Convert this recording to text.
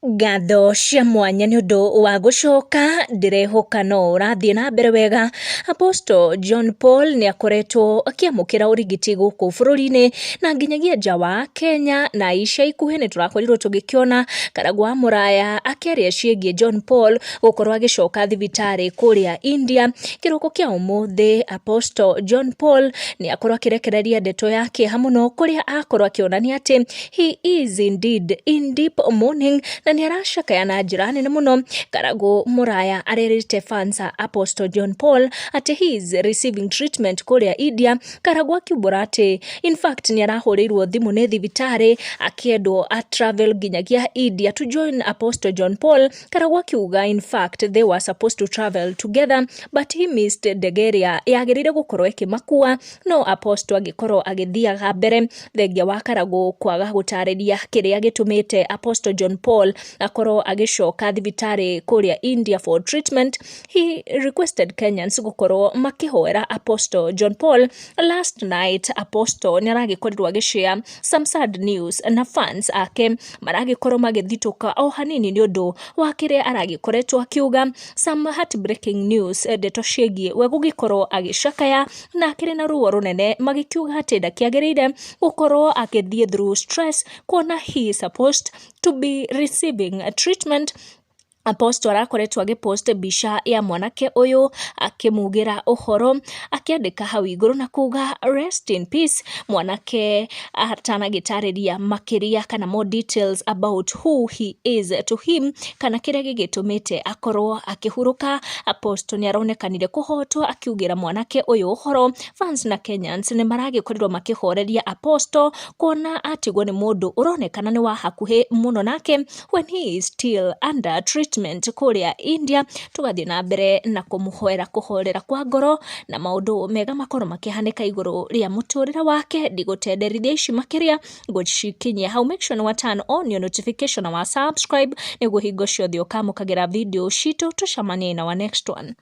Ngatho cia mwanya nĩ ũndũ wa gũcoka, ndĩrehoka no ũrathiĩ na mbere wega. Apostle John Paul nĩ akoretwo akĩamũkĩra ũrigiti gũkũ bũrũri-inĩ na nginyagia nja wa Kenya, na ica ikuhĩ nĩ tũrakorirwo tũgĩkĩona Karangũ wa Mũraya akĩaria ciĩgiĩ John Paul gũkorwo agĩcoka thibitarĩ kũrĩa India. Kĩroko kĩa ũmũthĩ Apostle John Paul nĩ akorwo akĩrekereria ndeto ya kĩeha mũno kũrĩa akorwo akĩonania atĩ he is indeed in deep mourning na nĩ aracakaya na njĩra nene mũno. Karangũ Mũraya arerĩte fans a Apostle John Paul atĩ he is receiving treatment kũrĩa India. Karangũ akiumbũra atĩ in fact nĩ arahũrĩirwo thimũ nĩ thibitarĩ akĩendwo a travel nginyagia India to join Apostle John Paul. Karangũ akiuga in fact they were supposed to travel together but he missed ndege ĩrĩa yagĩrĩire gũkorwo ĩkĩmakua, no Apostle agĩkorwo agĩthiaga mbere. Thengia wa Karangũ kwaga gũtarĩria kĩrĩa gĩtũmĩte Apostle John Paul akorwo agĩcoka thibitarĩ kũrĩa India for treatment, he requested Kenyans gũkorwo makĩhoera Apostle John Paul. Last night Apostle nĩ aragĩkorirwo agĩshare some sad news na fans ake maragĩkorwo magĩthitũka o hanini nĩ ũndũ wa kĩrĩa aragĩkoretwo akiuga, some heartbreaking news, ndeto ciĩgiĩ we gũgĩkorwo agĩcakaya na akĩrĩ na ruo rũnene, magĩkiuga atĩ ndakĩagĩrĩire gũkorwo agĩthiĩ through stress kuona he is supposed to be receiving treatment. Apostle arakoretwo agĩpost mbica ya mwanake ũyũ akĩmugĩra ũhoro, akĩandĩka hau igũrũ na kuga "Rest in peace". Mwanake atanagĩtarĩria makĩria kana more details about who he is to him kana kĩrĩa gĩgĩtũmĩte akorwo akĩhurũka. Apostle nĩ aronekanire kũhotwo akiugĩra mwanake ũyũ ũhoro. Fans na Kenyans nĩ maragĩkorirwo makĩhoreria Apostle kuona atigwo nĩ mũndũ ũronekana nĩ wa hakuhĩ mũno nake when he is still under treatment kũrĩa India. Tũgathiĩ na mbere na kũmũhoera kũhorera kwa ngoro na maũndũ mega makorwo makĩhanĩka igũrũ rĩa mũtũrĩre wake. Ndigũtenderithia ici makĩria, ngũcikinyia hau. Make sure nĩ wa turn on your notification na wa subscribe nĩguo hingo ciothe ũkamũkagĩra video citũ. Tũcemanie na wa next one.